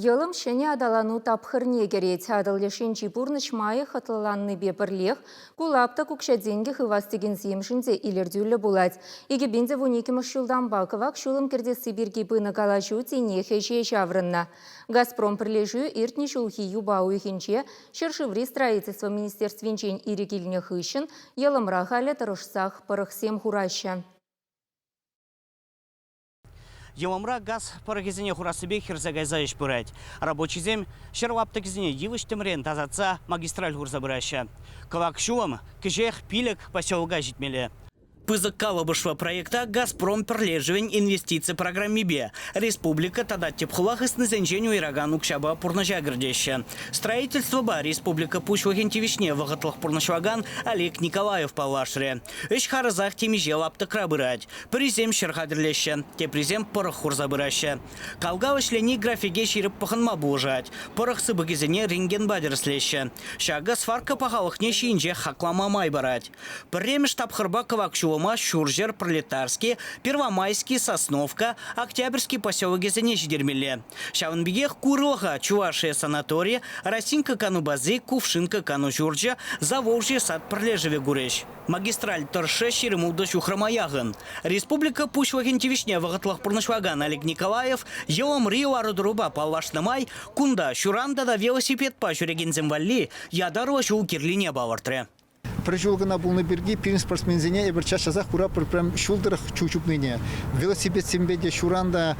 Йӑлӑм ҫӗнӗ аталану тапхӑрне кӗрет. Атӑл леш енчи пурнӑҫ майӗ хӑтлӑланнипе пӗрлех ку лаптӑк укҫа-тенкӗ хывас текенсемшӗн те илӗртӳллӗ пулать. 2012 ҫултанпа кӑвак ҫулӑм кӗртесси пирки пынӑ калаҫу тинех ӗҫе ҫаврӑннӑ. «Газпром» пӗрлешӳ иртнӗ ҫулхи юпа уйӑхӗнче ҫӗршыври строительство министерствинчен ирӗк илнӗ хыҫҫӑн Йӑлӑмра халӗ тӑрӑшсах пӑрӑхсем хураҫҫӗ. Йӑлӑмра газ пӑрӑхӗсене хурассипе хӗрсе кайса ӗҫ пырать. Рабочисем ҫӗр лаптӑкӗсене йывӑҫ-тӗмрен тасатса магистраль хурса пыраҫҫӗ. Кӑвак ҫулӑм кӗҫех пилӗк поселока ҫитмелле. Пысӑк калӑпӑшлӑ проекта «Газпром» пӗрлешӗвӗн инвестици программипе республика тата тӗп хула хыснисенчен уйӑракан укҫапа пурнӑҫа кӗртеҫҫӗ. Строительствӑпа республика Пуҫлӑхӗн тивӗҫне вӑхӑтлӑх пурнӑҫлакан Олег Николаев паллашрӗ. Ӗҫ харӑсах темиҫе лаптӑкра пырать. Пӗрисем ҫӗр хатӗрлеҫҫӗ, теприсем пӑрӑх хурса пыраҫҫӗ. Калка вӗҫлени графике ҫирӗп пӑхӑнма пулӑшать. Пӑрӑх сыпӑкӗсене рентгенпа тӗрӗслеҫҫӗ. Ҫакӑ сварка пахалӑхне ҫийӗнчех хаклама май парать. Пӗрремӗш тапхӑрпа кӑвак ҫулӑма Ҫурҫӗр, Пролетарски, Первомайски, Сосновка, Октябрьски поселокӗсене ҫитермелле. Ҫавӑн пекех Курлӑха Чувашия санатори, Росинка кану бази, Кувшинка кану ҫурчӗ, Заволжье сад пӗрлешӗвӗ курӗҫ. Магистраль тӑршшӗ 26 ҫухрӑма яхӑн. Республика Пуҫлӑхӗн тивӗҫне вӑхӑтлӑх пурнӑҫлакан Олег Николаев Йӑлӑмри лару-тӑрупа паллашнӑ май кунта ҫуран тата велосипедпа ҫӳрекенсем валли ятарлӑ ҫул кирлине палӑртрӗ. Пӗр ҫул кӑна пулнӑ пирки пирӗн спортсменсене эпир час-часах куратпӑр прям ҫул тӑрӑх чупнине. Велосипедсемпе те ҫуран та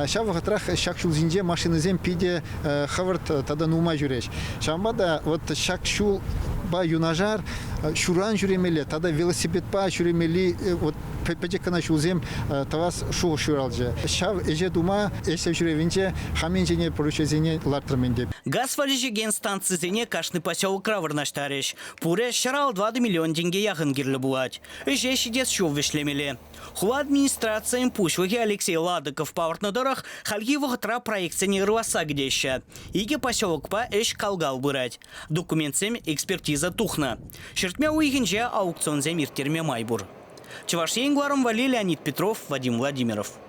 ҫав вӑхӑтрах ҫак ҫулсенче машинӑсем питӗ хӑвӑрт тата нумай ҫӳреҫ. Ҫавӑнпа та вот ҫак ҫулпа юнашар ҫуран ҫӳремелле тата велосипедпа ҫӳремелли вот пӗчӗк кӑна ҫулсем тӑвас шухӑш ҫуралчӗ. Ҫав ӗҫе тума ӗҫлев ҫӳревӗнче хам енчене порученисене лартрӑм ӗнтӗ. Газ валеҫекен станцисене кашни поселокра вырнаҫтарӗҫ. Пурӗ 154 миллион тенке яхӑн кирлӗ пулать. Ӗҫе ҫитес ҫул вӗҫлемелле. Хула администрацийӗн пуҫлӑхӗ Алексей Ладыков палӑртнӑ тӑрӑх, хальхи вӑхӑтра проектсене ырласса кӗтеҫҫӗ. Икӗ поселокпа ӗҫ кал-кал пырать. Документсем экспертиза тухнӑ. Ҫӗртме уйӑхӗнче аукционсем ирттерме май пур. Чӑваш Ен кӑларӑм валли Леонид Петров, Вадим Владимиров.